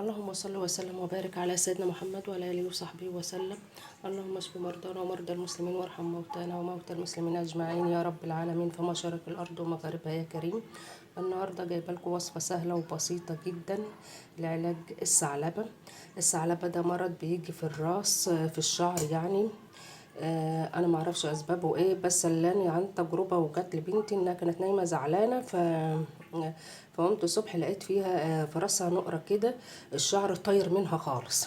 اللهم صل وسلم وبارك على سيدنا محمد وعلى اله وصحبه وسلم. اللهم اشف مرضانا ومرضى المسلمين وارحم موتانا وموتى المسلمين اجمعين يا رب العالمين في مشارق الارض ومغاربها يا كريم. النهارده جايبه لكم وصفه سهلة وبسيطة جدا لعلاج الثعلبه. الثعلبه ده مرض بيجي في الراس، في الشعر يعني. انا ما اعرفش اسبابه ايه، بس اللي عن تجربه وجات لبنتي انها كانت نايمة زعلانة، فقمت الصبح لقيت فيها في راسها نقره كده، الشعر طاير منها خالص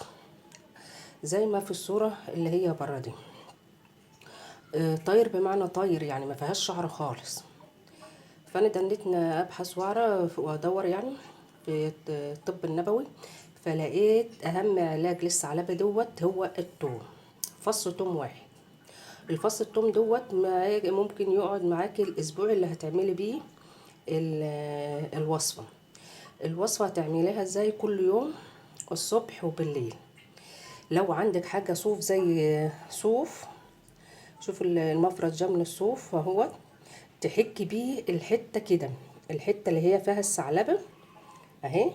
زي ما في الصورة اللي هي بره دي. طاير بمعنى طاير يعني ما فيهاش شعر خالص. فانا دنيتنا ابحث واعرف وادور يعني في الطب النبوي، فلقيت اهم علاج للثعلبه دوت هو التوم، فص توم واحد. الفص التوم دوت ممكن يقعد معاكي الاسبوع اللي هتعملي بيه الوصفة. الوصفة هتعمليها ازاي؟ كل يوم الصبح وبالليل. لو عندك حاجة صوف زي صوف، شوف المفرد جه من الصوف اهو، تحكي بيه الحتة كده، الحتة اللي هي فيها الثعلبه اهي.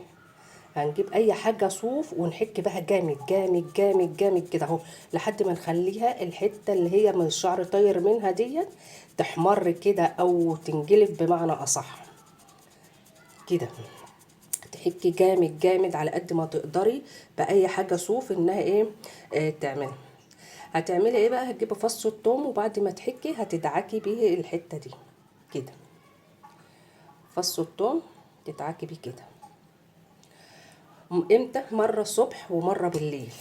هنجيب اي حاجة صوف ونحك بها جامد جامد جامد جامد كده اهو، لحد ما نخليها الحتة اللي هي من الشعر طاير منها ديت تحمر كده او تنجلف بمعنى اصح كده. تحكي جامد جامد على قد ما تقدري باي حاجة صوف انها ايه تعمل. هتعملي ايه بقى؟ هتجيبي فص الثوم، وبعد ما تحكي هتدعكي بيه الحتة دي كده، فص الثوم تدعكي بيه كده. امتى؟ مرة الصبح ومرة بالليل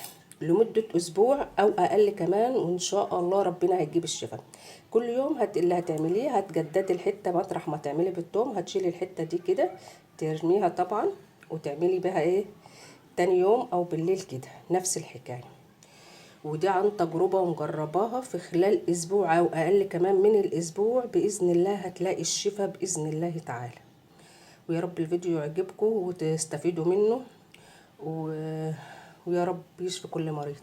لمدة اسبوع او اقل كمان، وان شاء الله ربنا هيجيب الشفاء. كل يوم اللي هتعمليه هتجددي الحتة مطرح ما تعملي بالثوم، هتشيلي الحتة دي كده ترميها طبعا، وتعملي بها ايه تاني يوم او بالليل كده نفس الحكاية. ودي عن تجربة ومجرباها، في خلال اسبوع او اقل كمان من الاسبوع باذن الله هتلاقي الشفاء باذن الله تعالى. ويا رب الفيديو يعجبكم وتستفيدوا منه، ويا رب يشفي كل مريض.